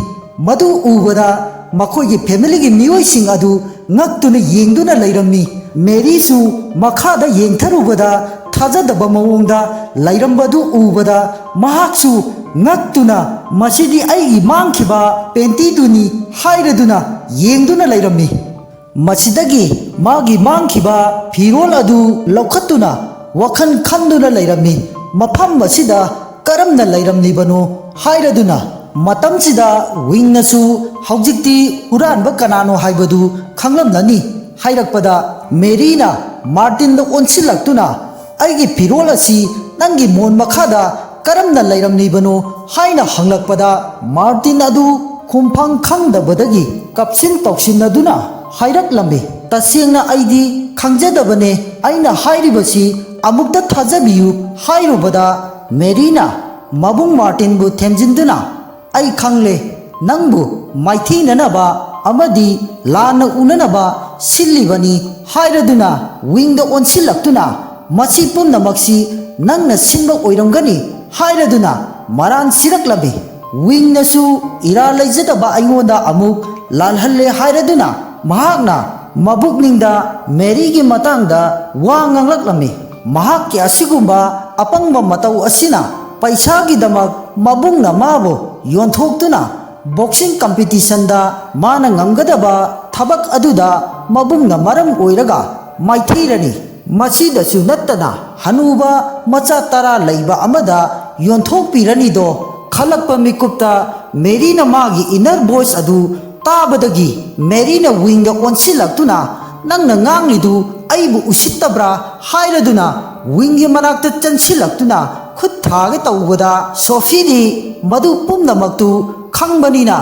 ꯃꯗꯨ ꯎꯕꯗ ꯃꯈꯣꯏꯒꯤ ꯐꯦꯃꯤꯂꯤꯒꯤ ꯃꯤꯑꯣꯏꯁꯤꯡ ꯑꯗꯨ ꯉꯛꯇꯨꯅ ꯌꯦꯡꯗꯨꯅ ꯂꯩꯔꯝꯃꯤ꯫ ꯃꯦꯔꯤꯁꯨ ꯃꯈꯥꯗ ꯌꯦꯡꯊꯔꯨꯕꯗ, ꯊꯥꯖꯗꯕ ꯃꯑꯣꯡꯗ ꯂꯩꯔꯝꯕꯗꯨ ꯎꯕꯗ, ꯃꯍꯥꯛꯁꯨ ꯉꯛꯇꯨꯅ, "ꯃꯁꯤꯗꯤ ꯑꯩꯒꯤ ꯃꯥꯡꯈꯤꯕ ꯄꯦꯟꯇꯤꯗꯨꯅꯤ" ꯍꯥꯏꯔꯗꯨꯅ ꯌꯦꯡꯗꯨꯅ ꯂꯩꯔꯝꯃꯤ꯫ ꯃꯁꯤꯗꯒꯤ ꯃꯥꯒꯤ ꯃꯥꯡꯈꯤꯕ ꯐꯤꯔꯣꯜ ꯑꯗꯨ ꯂꯧꯈꯠꯇꯨꯅ ꯋꯥꯈꯜ ꯈꯟꯗꯨꯅ ꯂꯩꯔꯝꯃꯤ꯫ ꯃꯐꯝ ꯑꯁꯤꯗ ꯀꯔꯝꯅ ꯂꯩꯔꯝꯂꯤꯕꯅꯣ ꯍꯥꯏꯔꯗꯨꯅ꯫ ꯃꯇꯝꯁꯤꯗ ꯋꯤꯡꯅꯁꯨ ꯍꯧꯖꯤꯛꯇꯤ ꯍꯨꯔꯥꯟꯕ ꯀꯅꯥꯅꯣ ꯍꯥꯏꯕꯗꯨ ꯈꯪꯂꯝꯂꯅꯤ ꯍꯥꯏꯔꯛꯄꯗ, ꯃꯦꯔꯤꯅ ꯃꯥꯔꯇꯤꯟꯗ ꯑꯣꯟꯁꯤꯜꯂꯛꯇꯨꯅ, "ꯑꯩꯒꯤ ꯐꯤꯔꯣꯜ ꯑꯁꯤ ꯅꯪꯒꯤ ꯃꯣꯟ ꯃꯈꯥꯗ ꯀꯔꯝꯅ ꯂꯩꯔꯝꯂꯤꯕꯅꯣ?" ꯍꯥꯏꯅ ꯍꯪꯂꯛꯄꯗ, ꯃꯥꯔꯇꯤꯟ ꯑꯗꯨ ꯈꯨꯝꯐꯝ ꯈꯪꯗꯕꯗꯒꯤ ꯀꯞꯁꯤꯟ ꯇꯧꯁꯤꯟꯅꯗꯨꯅ ꯍꯥꯏꯔꯛꯂꯝꯃꯤ, "ꯇꯁꯦꯡꯅ ꯑꯩꯗꯤ ꯈꯪꯖꯗꯕꯅꯦ꯫ ꯑꯩꯅ ꯍꯥꯏꯔꯤꯕꯁꯤ ꯑꯃꯨꯛꯇ ꯊꯥꯖꯕꯤꯌꯨ" ꯍꯥꯏꯔꯨꯕꯗ, ꯃꯦꯔꯤꯅ ꯃꯕꯨꯡ ꯃꯥꯔꯇꯤꯟꯕꯨ ꯊꯦꯝꯖꯤꯟꯗꯨꯅ, "ꯑꯩ ꯈꯪꯂꯦ, ꯅꯪꯕꯨ ꯃꯥꯏꯊꯤꯅꯅꯕ ꯑꯃꯗꯤ ꯂꯥꯟꯅ ꯎꯅꯅꯕ ꯁꯤꯜꯂꯤꯕꯅꯤ" ꯍꯥꯏꯔꯗꯨꯅ ꯋꯤꯡꯗ ꯑꯣꯟꯁꯤꯜꯂꯛꯇꯨꯅ, "ꯃꯁꯤ ꯄꯨꯝꯅꯃꯛꯁꯤ ꯅꯪꯅ ꯁꯤꯟꯕ ꯑꯣꯏꯔꯝꯒꯅꯤ" ꯍꯥꯏꯔꯗꯨꯅ ꯃꯔꯥꯟ ꯁꯤꯔꯛꯂꯝꯃꯤ꯫ ꯋꯤꯡꯅꯁꯨ ꯏꯔꯥꯜ ꯂꯩꯖꯗꯕ ꯑꯩꯉꯣꯟꯗ ꯑꯃꯨꯛ ꯂꯥꯜꯍꯜꯂꯦ ꯍꯥꯏꯔꯗꯨꯅ ꯃꯍꯥꯛꯅ ꯃꯕꯨꯛꯅꯤꯡꯗ ꯃꯦꯔꯤꯒꯤ ꯃꯇꯥꯡꯗ ꯋꯥ ꯉꯥꯡꯂꯛꯂꯝꯃꯤ꯫ ꯃꯍꯥꯛꯀꯤ ꯑꯁꯤꯒꯨꯝꯕ ꯑꯄꯪꯕ ꯃꯇꯧ ꯑꯁꯤꯅ ꯄꯩꯁꯥꯒꯤꯗꯃꯛ ꯃꯕꯨꯡꯅ ꯃꯥꯕꯨ ꯌꯣꯟꯊꯣꯛꯇꯨꯅ ꯕꯣꯛꯁꯤꯡ ꯀꯝꯄꯤꯇꯤꯁꯟꯗ ꯃꯥꯅ ꯉꯝꯒꯗꯕ ꯊꯕꯛ ꯑꯗꯨꯗ ꯃꯕꯨꯡꯅ ꯃꯔꯝ ꯑꯣꯏꯔꯒ ꯃꯥꯏꯊꯤꯔꯅꯤ꯫ ꯃꯁꯤꯗꯁꯨ ꯅꯠꯇꯅ ꯍꯅꯨꯕ ꯃꯆꯥ ꯇꯔꯥ ꯂꯩꯕ ꯑꯃꯗ ꯌꯣꯟꯊꯣꯛꯄꯤꯔꯅꯤꯗꯣ꯫ ꯈꯜꯂꯛꯄ ꯃꯤꯀꯨꯞꯇ ꯃꯦꯔꯤꯅ ꯃꯥꯒꯤ ꯏꯟꯅꯔ ꯚꯣꯏꯁ ꯑꯗꯨ ꯇꯥꯕꯗꯒꯤ ꯃꯦꯔꯤꯅ ꯋꯤꯡꯗ ꯑꯣꯟꯁꯤꯜꯂꯛꯇꯨꯅ, "ꯅꯪꯅ ꯉꯥꯡꯂꯤꯗꯨ ꯑꯩꯕꯨ ꯎꯁꯤꯠꯇꯕ꯭ꯔꯥ?" ꯍꯥꯏꯔꯗꯨꯅ ꯋꯤꯡꯒꯤ ꯃꯅꯥꯛꯇ ꯆꯪꯁꯤꯜꯂꯛꯇꯨꯅ ꯈꯨꯠ ꯊꯥꯒꯦ ꯇꯧꯕꯗ, ꯁꯣꯐꯤꯗꯤ ꯃꯗꯨ ꯄꯨꯝꯅꯃꯛꯇꯨ ꯈꯪꯕꯅꯤꯅ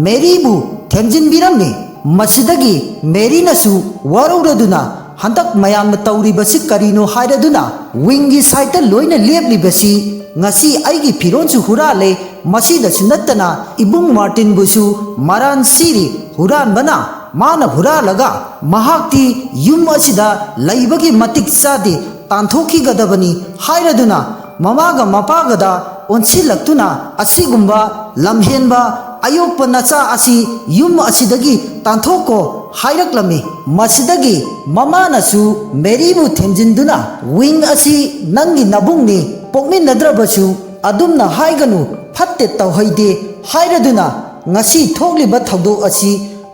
ꯃꯦꯔꯤꯕꯨ ꯊꯦꯝꯖꯤꯟꯕꯤꯔꯝꯃꯤ꯫ ꯃꯁꯤꯗꯒꯤ ꯃꯦꯔꯤꯅꯁꯨ ꯋꯥꯔꯧꯔꯗꯨꯅ, "ꯍꯟꯗꯛ ꯃꯌꯥꯝꯅ ꯇꯧꯔꯤꯕꯁꯤ ꯀꯔꯤꯅꯣ?" ꯍꯥꯏꯔꯗꯨꯅ, "ꯋꯤꯡꯒꯤ ꯁꯥꯏꯠꯇ ꯂꯣꯏꯅ ꯂꯦꯞꯂꯤꯕꯁꯤ ꯉꯁꯤ ꯑꯩꯒꯤ ꯐꯤꯔꯣꯜꯁꯨ ꯍꯨꯔꯥꯜꯂꯦ, ꯃꯁꯤꯗꯁꯨ ꯅꯠꯇꯅ ꯏꯕꯨꯡ ꯃꯥꯔꯇꯤꯟꯕꯨꯁꯨ ꯃꯔꯥꯟ ꯁꯤꯔꯤ꯫ ꯍꯨꯔꯥꯟꯕꯅ ꯃꯥꯅ ꯍꯨꯔꯥꯜꯂꯒ ꯃꯍꯥꯛꯇꯤ ꯌꯨꯝ ꯑꯁꯤꯗ ꯂꯩꯕꯒꯤ ꯃꯇꯤꯛ ꯆꯥꯗꯦ, ꯇꯥꯟꯊꯣꯛꯈꯤꯒꯗꯕꯅꯤ" ꯍꯥꯏꯔꯗꯨꯅ ꯃꯃꯥꯒ ꯃꯄꯥꯒꯗ ꯑꯣꯟꯁꯤꯜꯂꯛꯇꯨꯅ, "ꯑꯁꯤꯒꯨꯝꯕ ꯂꯝꯍꯦꯟꯕ ꯑꯌꯣꯛꯄ ꯅꯆꯥ ꯑꯁꯤ ꯌꯨꯝ ꯑꯁꯤꯗꯒꯤ ꯇꯥꯟꯊꯣꯛꯀꯣ" ꯍꯥꯏꯔꯛꯂꯝꯃꯤ꯫ ꯃꯁꯤꯗꯒꯤ ꯃꯃꯥꯅꯁꯨ ꯃꯦꯔꯤꯕꯨ ꯊꯦꯝꯖꯤꯟꯗꯨꯅ, "ꯋꯤꯡ ꯑꯁꯤ ꯅꯪꯒꯤ ꯅꯕꯨꯡꯅꯤ, ꯄꯣꯛꯃꯤꯟꯅꯗ꯭ꯔꯕꯁꯨ ꯑꯗꯨꯝꯅ ꯍꯥꯏꯒꯅꯨ" ꯐꯠꯇꯦ ꯇꯧꯍꯩꯗꯦ ꯍꯥꯏꯔꯗꯨꯅ ꯉꯁꯤ ꯊꯣꯛꯂꯤꯕ ꯊꯧꯗꯣꯛ ꯑꯁꯤ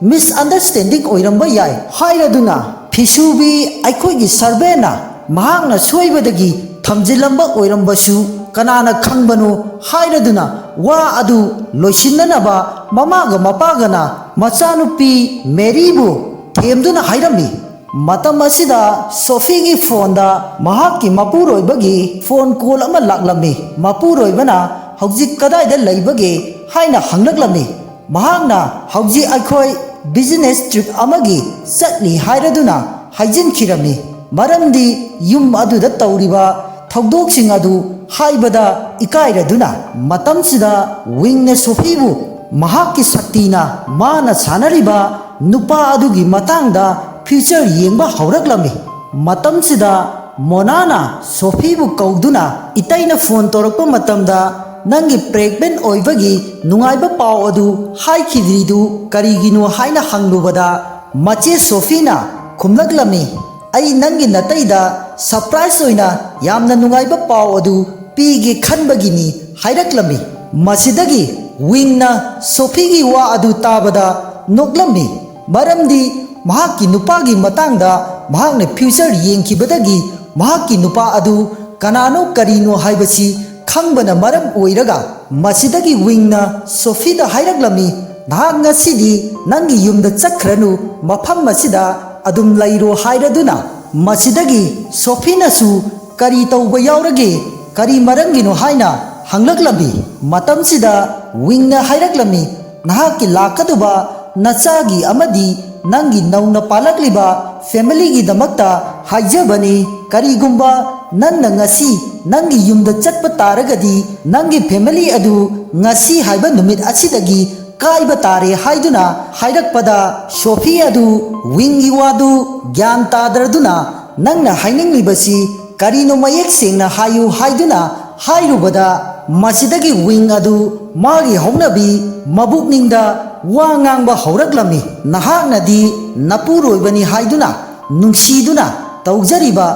misunderstanding ꯑꯣꯏꯔꯝꯕ ꯌꯥꯏ ꯍꯥꯏꯔꯗꯨꯅ ꯐꯤꯁꯨꯕꯤ ꯑꯩꯈꯣꯏꯒꯤ ꯁꯔꯚꯦꯟꯅ ꯃꯍꯥꯛꯅ ꯁꯣꯏꯕꯗꯒꯤ ꯊꯝꯖꯤꯜꯂꯝꯕ ꯑꯣꯏꯔꯝꯕꯁꯨ ꯀꯅꯥꯅ ꯈꯪꯕꯅꯣ ꯍꯥꯏꯔꯗꯨꯅ ꯋꯥ ꯑꯗꯨ ꯂꯣꯏꯁꯤꯟꯅꯅꯕ ꯃꯃꯥꯒ ꯃꯄꯥꯒꯅ ꯃꯆꯥꯅꯨꯄꯤ ꯃꯦꯔꯤꯕꯨ ꯊꯦꯝꯗꯨꯅ ꯍꯥꯏꯔꯝꯃꯤ꯫ ꯃꯇꯝ ꯑꯁꯤꯗ ꯁꯣꯐꯤꯒꯤ ꯐꯣꯟꯗ ꯃꯍꯥꯛꯀꯤ ꯃꯄꯨꯔꯣꯏꯕꯒꯤ ꯐꯣꯟ ꯀꯣꯜ ꯑꯃ ꯂꯥꯛꯂꯝꯃꯤ꯫ ꯃꯄꯨꯔꯣꯏꯕꯅ ꯍꯧꯖꯤꯛ ꯀꯗꯥꯏꯗ ꯂꯩꯕꯒꯦ ꯍꯥꯏꯅ ꯍꯪꯂꯛꯂꯝꯃꯤ꯫ ꯃꯍꯥꯛꯅ ꯍꯧꯖꯤꯛ ꯑꯩꯈꯣꯏ ꯕꯤꯖꯤꯅꯦꯁ ꯇ꯭ꯔꯤꯞ ꯑꯃꯒꯤ ꯆꯠꯂꯤ ꯍꯥꯏꯔꯗꯨꯅ ꯍꯥꯏꯖꯤꯟꯈꯤꯔꯝꯃꯤ꯫ ꯃꯔꯝꯗꯤ ꯌꯨꯝ ꯑꯗꯨꯗ ꯇꯧꯔꯤꯕ ꯊꯧꯗꯣꯛꯁꯤꯡ ꯑꯗꯨ ꯍꯥꯏꯕꯗ ꯏꯀꯥꯏꯔꯗꯨꯅ ꯃꯇꯝꯁꯤꯗ ꯋꯤꯡꯅ ꯁꯣꯐꯤꯕꯨ ꯃꯍꯥꯛꯀꯤ ꯁꯛꯇꯤꯅ ꯃꯥꯅ ꯁꯥꯟꯅꯔꯤꯕ ꯅꯨꯄꯥ ꯑꯗꯨꯒꯤ ꯃꯇꯥꯡꯗ ꯐ꯭ꯌꯨꯆꯔ ꯌꯦꯡꯕ ꯍꯧꯔꯛꯂꯝꯃꯤ꯫ ꯃꯇꯝꯁꯤꯗ ꯃꯣꯅꯥꯅ ꯁꯣꯐꯤꯕꯨ ꯀꯧꯗꯨꯅ ꯏꯇꯩꯅ ꯐꯣꯟ ꯇꯧꯔꯛꯄ ꯃꯇꯝꯗ ꯅꯪꯒꯤ ꯄ꯭ꯔꯦꯒꯅꯦꯟ ꯑꯣꯏꯕꯒꯤ ꯅꯨꯡꯉꯥꯏꯕ ꯄꯥꯎ ꯑꯗꯨ ꯍꯥꯏꯈꯤꯗ꯭ꯔꯤꯗꯨ ꯀꯔꯤꯒꯤꯅꯣ ꯍꯥꯏꯅ ꯍꯪꯂꯨꯕꯗ ꯃꯆꯦ ꯁꯣꯐꯤꯅ ꯈꯨꯝꯂꯛꯂꯝꯃꯤ, ꯑꯩ ꯅꯪꯒꯤ ꯅꯇꯩꯗ ꯁꯔꯄ꯭ꯔꯥꯏꯖ ꯑꯣꯏꯅ ꯌꯥꯝꯅ ꯅꯨꯡꯉꯥꯏꯕ ꯄꯥꯎ ꯑꯗꯨ ꯄꯤꯒꯦ ꯈꯟꯕꯒꯤꯅꯤ ꯍꯥꯏꯔꯛꯂꯝꯃꯤ꯫ ꯃꯁꯤꯗꯒꯤ ꯋꯤꯡꯅ ꯁꯣꯐꯤꯒꯤ ꯋꯥ ꯑꯗꯨ ꯇꯥꯕꯗ ꯅꯣꯛꯂꯝꯃꯤ꯫ ꯃꯔꯝꯗꯤ ꯃꯍꯥꯛꯀꯤ ꯅꯨꯄꯥꯒꯤ ꯃꯇꯥꯡꯗ ꯃꯍꯥꯛꯅ ꯐ꯭ꯌꯨꯆꯔ ꯌꯦꯡꯈꯤꯕꯗꯒꯤ ꯃꯍꯥꯛꯀꯤ ꯅꯨꯄꯥ ꯑꯗꯨ ꯀꯅꯥꯅꯣ ꯀꯔꯤꯅꯣ ꯍꯥꯏꯕꯁꯤ ꯈꯪꯕꯅ ꯃꯔꯝ ꯑꯣꯏꯔꯒ ꯃꯁꯤꯗꯒꯤ ꯋꯤꯡꯅ ꯁꯣꯐꯤꯗ ꯍꯥꯏꯔꯛꯂꯝꯃꯤ, ꯅꯍꯥꯛ ꯉꯁꯤꯗꯤ ꯅꯪꯒꯤ ꯌꯨꯝꯗ ꯆꯠꯈ꯭ꯔꯅꯨ, ꯃꯐꯝ ꯑꯁꯤꯗ ꯑꯗꯨꯝ ꯂꯩꯔꯣ ꯍꯥꯏꯔꯗꯨꯅ ꯃꯁꯤꯗꯒꯤ ꯁꯣꯐꯤꯅꯁꯨ ꯀꯔꯤ ꯇꯧꯕ ꯌꯥꯎꯔꯒꯦ, ꯀꯔꯤ ꯃꯔꯝꯒꯤꯅꯣ ꯍꯥꯏꯅ ꯍꯪꯂꯛꯂꯝꯃꯤ꯫ ꯃꯇꯝꯁꯤꯗ ꯋꯤꯡꯅ ꯍꯥꯏꯔꯛꯂꯝꯃꯤ, ꯅꯍꯥꯛꯀꯤ ꯂꯥꯛꯀꯗꯧꯕ ꯅꯆꯥꯒꯤ ꯑꯃꯗꯤ ꯅꯪꯒꯤ ꯅꯧꯅ ꯄꯥꯜꯂꯛꯂꯤꯕ ꯐꯦꯃꯤꯂꯤꯒꯤꯗꯃꯛꯇ ꯍꯥꯏꯖꯕꯅꯤ꯫ ꯀꯔꯤꯒꯨꯝꯕ ꯅꯪꯅ ꯉꯁꯤ ꯅꯪꯒꯤ ꯌꯨꯝꯗ ꯆꯠꯄ ꯇꯥꯔꯒꯗꯤ ꯅꯪꯒꯤ ꯐꯦꯃꯤꯂꯤ ꯑꯗꯨ ꯉꯁꯤ ꯍꯥꯏꯕ ꯅꯨꯃꯤꯠ ꯑꯁꯤꯗꯒꯤ ꯀꯥꯏꯕ ꯇꯥꯔꯦ ꯍꯥꯏꯗꯨꯅ ꯍꯥꯏꯔꯛꯄꯗ ꯁꯣꯐꯤ ꯑꯗꯨ ꯋꯤꯡꯒꯤ ꯋꯥꯗꯨ ꯒ꯭ꯌꯥꯟ ꯇꯥꯗ꯭ꯔꯗꯨꯅ ꯅꯪꯅ ꯍꯥꯏꯅꯤꯡꯂꯤꯕꯁꯤ ꯀꯔꯤꯅꯣ ꯃꯌꯦꯛ ꯁꯦꯡꯅ ꯍꯥꯏꯌꯨ ꯍꯥꯏꯗꯨꯅ ꯍꯥꯏꯔꯨꯕꯗ ꯃꯁꯤꯗꯒꯤ ꯋꯤꯡ ꯑꯗꯨ ꯃꯥꯒꯤ ꯍꯧꯅꯕꯤ ꯃꯕꯨꯛꯅꯤꯡꯗ ꯋꯥ ꯉꯥꯡꯕ ꯍꯧꯔꯛꯂꯝꯃꯤ꯫ ꯅꯍꯥꯛꯅꯗꯤ ꯅꯄꯨꯔꯣꯏꯕꯅꯤ ꯍꯥꯏꯗꯨꯅ ꯅꯨꯡꯁꯤꯗꯨꯅ ꯇꯧꯖꯔꯤꯕ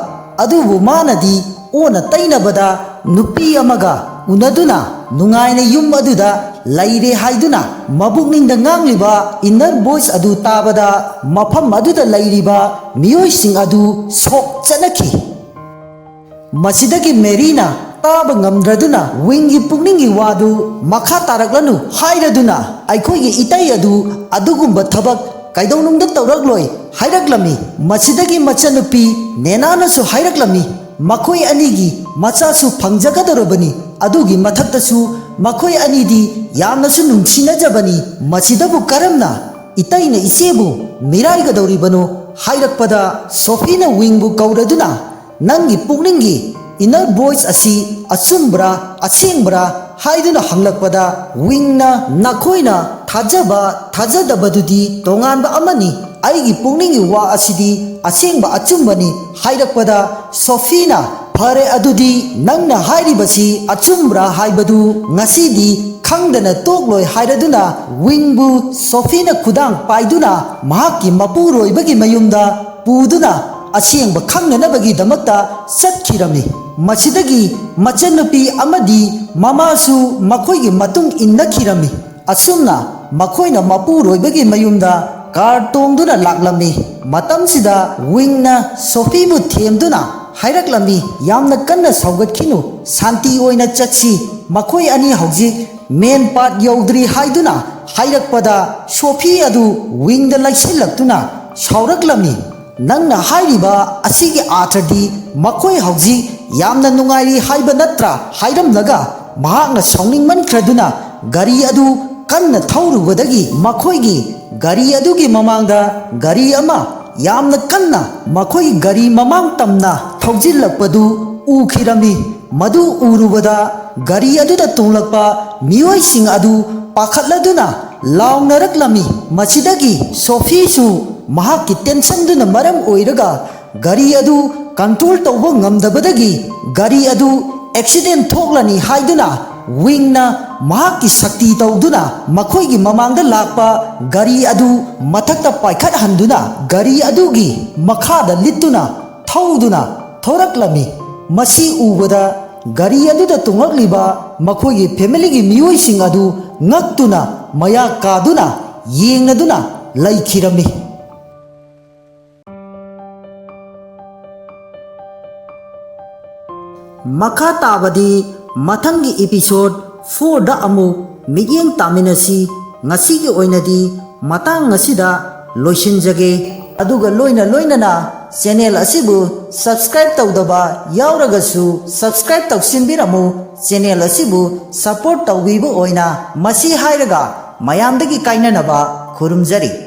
ꯑꯗꯨꯕꯨ ꯃꯥꯅꯗꯤ ꯑꯣꯟꯅ ꯇꯩꯅꯕꯗ ꯅꯨꯄꯤ ꯑꯃꯒ ꯎꯅꯗꯨꯅ ꯅꯨꯡꯉꯥꯏꯅ ꯌꯨꯝ ꯑꯗꯨꯗ ꯂꯩꯔꯦ ꯍꯥꯏꯗꯨꯅ ꯃꯕꯨꯛꯅꯤꯡꯗ ꯉꯥꯡꯂꯤꯕ inner voice ꯑꯗꯨ ꯇꯥꯕꯗ ꯃꯐꯝ ꯑꯗꯨꯗ ꯂꯩꯔꯤꯕ ꯃꯤꯑꯣꯏꯁꯤꯡ ꯑꯗꯨ ꯁꯣꯛ ꯆꯠꯅꯈꯤ꯫ ꯃꯁꯤꯗꯒꯤ ꯃꯦꯔꯤꯅ ꯇꯥꯕ ꯉꯝꯗ꯭ꯔꯗꯨꯅ ꯋꯤꯡꯒꯤ ꯄꯨꯛꯅꯤꯡꯒꯤ ꯋꯥꯗꯨ ꯃꯈꯥ ꯇꯥꯔꯛꯂꯅꯨ ꯍꯥꯏꯔꯗꯨꯅ ꯑꯩꯈꯣꯏꯒꯤ ꯏꯇꯩ ꯑꯗꯨ ꯑꯗꯨꯒꯨꯝꯕ ꯊꯕꯛ ꯀꯩꯗꯧꯅꯨꯡꯗ ꯇꯧꯔꯛꯂꯣꯏ ꯍꯥꯏꯔꯛꯂꯝꯃꯤ꯫ ꯃꯁꯤꯗꯒꯤ ꯃꯆꯟꯅꯨꯄꯤ ꯅꯦꯅꯥꯅꯁꯨ ꯍꯥꯏꯔꯛꯂꯝꯃꯤ, ꯃꯈꯣꯏ ꯑꯅꯤꯒꯤ ꯃꯆꯥꯁꯨ ꯐꯪꯖꯒꯗꯧꯔꯕꯅꯤ꯫ ꯑꯗꯨꯒꯤ ꯃꯊꯛꯇꯁꯨ ꯃꯈꯣꯏ ꯑꯅꯤꯗꯤ ꯌꯥꯝꯅꯁꯨ ꯅꯨꯡꯁꯤꯅꯖꯕꯅꯤ꯫ ꯃꯁꯤꯗꯕꯨ ꯀꯔꯝꯅ ꯏꯇꯩꯅ ꯏꯆꯦꯕꯨ ꯃꯤꯔꯥꯏꯒꯗꯧꯔꯤꯕꯅꯣ ꯍꯥꯏꯔꯛꯄꯗ ꯁꯣꯐꯤꯅ ꯋꯤꯡꯕꯨ ꯀꯧꯔꯗꯨꯅ, "ꯅꯪꯒꯤ ꯄꯨꯛꯅꯤꯡꯒꯤ inner voice ꯑꯁꯤ ꯑꯆꯨꯝꯕ꯭ꯔꯥ, ꯑꯁꯦꯡꯕ꯭ꯔꯥ?" ꯍꯥꯏꯗꯨꯅ ꯍꯪꯂꯛꯄꯗ ꯋꯤꯡꯅ, "ꯅꯈꯣꯏꯅ ꯊꯥꯖꯕ ꯊꯥꯖꯗꯕꯗꯨꯗꯤ ꯇꯣꯉꯥꯟꯕ ꯑꯃꯅꯤ, ꯑꯩꯒꯤ ꯄꯨꯛꯅꯤꯡꯒꯤ ꯋꯥ ꯑꯁꯤꯗꯤ ꯑꯁꯦꯡꯕ ꯑꯆꯨꯝꯕꯅꯤ" ꯍꯥꯏꯔꯛꯄꯗ ꯁꯣꯐꯤꯅ, "ꯐꯔꯦ, ꯑꯗꯨꯗꯤ ꯅꯪꯅ ꯍꯥꯏꯔꯤꯕꯁꯤ ꯑꯆꯨꯝꯕ꯭ꯔꯥ ꯍꯥꯏꯕꯗꯨ ꯉꯁꯤꯗꯤ ꯈꯪꯗꯅ ꯇꯣꯛꯂꯣꯏ" ꯍꯥꯏꯔꯗꯨꯅ ꯋꯤꯡꯕꯨ ꯁꯣꯐꯤꯅ ꯈꯨꯗꯥꯡ ꯄꯥꯏꯗꯨꯅ ꯃꯍꯥꯛꯀꯤ ꯃꯄꯨꯔꯣꯏꯕꯒꯤ ꯃꯌꯨꯝꯗ ꯄꯨꯗꯨꯅ ꯑꯁꯦꯡꯕ ꯈꯪꯅꯅꯕꯒꯤꯗꯃꯛꯇ ꯆꯠꯈꯤꯔꯝꯃꯤ꯫ ꯃꯁꯤꯗꯒꯤ ꯃꯆꯟꯅꯨꯄꯤ ꯑꯃꯗꯤ ꯃꯃꯥꯁꯨ ꯃꯈꯣꯏꯒꯤ ꯃꯇꯨꯡ ꯏꯟꯅꯈꯤꯔꯝꯃꯤ꯫ ꯑꯁꯨꯝꯅ ꯃꯈꯣꯏꯅ ꯃꯄꯨꯔꯣꯏꯕꯒꯤ ꯃꯌꯨꯝꯗ ꯀꯥꯔ ꯇꯣꯡꯗꯨꯅ ꯂꯥꯛꯂꯝꯃꯤ꯫ ꯃꯇꯝꯁꯤꯗ ꯋꯤꯡꯅ ꯁꯣꯐꯤꯕꯨ ꯊꯦꯝꯗꯨꯅ ꯍꯥꯏꯔꯛꯂꯝꯃꯤ, "ꯌꯥꯝꯅ ꯀꯟꯅ ꯁꯧꯒꯠꯈꯤꯅꯨ, ꯁꯥꯟꯇꯤ ꯑꯣꯏꯅ ꯆꯠꯁꯤ꯫ ꯃꯈꯣꯏ ꯑꯅꯤ ꯍꯧꯖꯤꯛ ꯃꯦꯟ ꯄꯥꯠ ꯌꯧꯗ꯭ꯔꯤ" ꯍꯥꯏꯗꯨꯅ ꯍꯥꯏꯔꯛꯄꯗ ꯁꯣꯐꯤ ꯑꯗꯨ ꯋꯤꯡꯗ ꯂꯩꯁꯤꯜꯂꯛꯇꯨꯅ ꯁꯥꯎꯔꯛꯂꯝꯃꯤ꯫ "ꯅꯪꯅ ꯍꯥꯏꯔꯤꯕ ꯑꯁꯤꯒꯤ ꯑꯥꯔꯊꯗꯤ ꯃꯈꯣꯏ ꯍꯧꯖꯤꯛ ꯌꯥꯝꯅ ꯅꯨꯡꯉꯥꯏꯔꯤ ꯍꯥꯏꯕ ꯅꯠꯇ꯭ꯔꯥ?" ꯍꯥꯏꯔꯝꯂꯒ ꯃꯍꯥꯛꯅ ꯁꯥꯎꯅꯤꯡꯃꯟꯈ꯭ꯔꯗꯨꯅ ꯒꯥꯔꯤ ꯑꯗꯨ ꯀꯟꯅ ꯊꯧꯔꯨꯕꯗꯒꯤ ꯃꯈꯣꯏꯒꯤ ꯒꯥꯔꯤ ꯑꯗꯨꯒꯤ ꯃꯃꯥꯡꯗ ꯒꯥꯔꯤ ꯑꯃ ꯌꯥꯝꯅ ꯀꯟꯅ ꯃꯈꯣꯏꯒꯤ ꯒꯥꯔꯤ ꯃꯃꯥꯡ ꯇꯝꯅ ꯊꯧꯖꯤꯜꯂꯛꯄꯗꯨ ꯎꯈꯤꯔꯝꯃꯤ꯫ ꯃꯗꯨ ꯎꯔꯨꯕꯗ ꯒꯥꯔꯤ ꯑꯗꯨꯗ ꯇꯣꯡꯂꯛꯄ ꯃꯤꯑꯣꯏꯁꯤꯡ ꯑꯗꯨ ꯄꯥꯈꯠꯂꯗꯨꯅ ꯂꯥꯎꯅꯔꯛꯂꯝꯃꯤ꯫ ꯃꯁꯤꯗꯒꯤ ꯁꯣꯐꯤꯁꯨ ꯃꯍꯥꯛꯀꯤ ꯇꯦꯟꯁꯟꯗꯨꯅ ꯃꯔꯝ ꯑꯣꯏꯔꯒ ꯒꯥꯔꯤ ꯑꯗꯨ ꯀꯟꯇ꯭ꯔꯣꯜ ꯇꯧꯕ ꯉꯝꯗꯕꯗꯒꯤ ꯒꯥꯔꯤ ꯑꯗꯨ ꯑꯦꯛꯁꯤꯗꯦꯟ ꯊꯣꯛꯂꯅꯤ ꯍꯥꯏꯗꯨꯅ ꯋꯤꯡꯅ ꯃꯍꯥꯛꯀꯤ ꯁꯛꯇꯤ ꯇꯧꯗꯨꯅ ꯃꯈꯣꯏꯒꯤ ꯃꯃꯥꯡꯗ ꯂꯥꯛꯄ ꯒꯥꯔꯤ ꯑꯗꯨ ꯃꯊꯛꯇ ꯄꯥꯏꯈꯠꯍꯟꯗꯨꯅ ꯒꯥꯔꯤ ꯑꯗꯨꯒꯤ ꯃꯈꯥꯗ ꯂꯤꯠꯇꯨꯅ ꯊꯧꯗꯨꯅ ꯊꯣꯔꯛꯂꯝꯃꯤ꯫ ꯃꯁꯤ ꯎꯕꯗ ꯒꯥꯔꯤ ꯑꯗꯨꯗ ꯇꯣꯡꯂꯛꯂꯤꯕ ꯃꯈꯣꯏꯒꯤ ꯐꯦꯃꯤꯂꯤꯒꯤ ꯃꯤꯑꯣꯏꯁꯤꯡ ꯑꯗꯨ ꯉꯛꯇꯨꯅ, ꯃꯌꯥ ꯀꯥꯗꯨꯅ, ꯌꯦꯡꯅꯗꯨꯅ ꯂꯩꯈꯤꯔꯝꯃꯤ꯫ ꯃꯈꯥ ꯇꯥꯕꯗꯤ ꯃꯊꯪꯒꯤ episode fourꯗ ꯑꯃꯨꯛ ꯃꯤꯠꯌꯦꯡ ꯇꯥꯃꯤꯟꯅꯁꯤ꯫ ꯉꯁꯤꯒꯤ ꯑꯣꯏꯅꯗꯤ ꯃꯇꯥꯡ ꯑꯁꯤꯗ ꯂꯣꯏꯁꯤꯟꯖꯒꯦ꯫ ꯑꯗꯨꯒ ꯂꯣꯏꯅ ꯂꯣꯏꯅꯅ channel ꯑꯁꯤꯕꯨ subscribe ꯇꯧꯗꯕ ꯌꯥꯎꯔꯒꯁꯨ subscribe ꯇꯧꯁꯤꯟꯕꯤꯔꯝꯃꯨ꯫ Channel ꯑꯁꯤꯕꯨ support ꯇꯧꯕꯤꯕ ꯑꯣꯏꯅ꯫ ꯃꯁꯤ ꯍꯥꯏꯔꯒ ꯃꯌꯥꯝꯗꯒꯤ ꯀꯥꯏꯅꯅꯕ ꯈꯨꯔꯨꯝꯖꯔꯤ꯫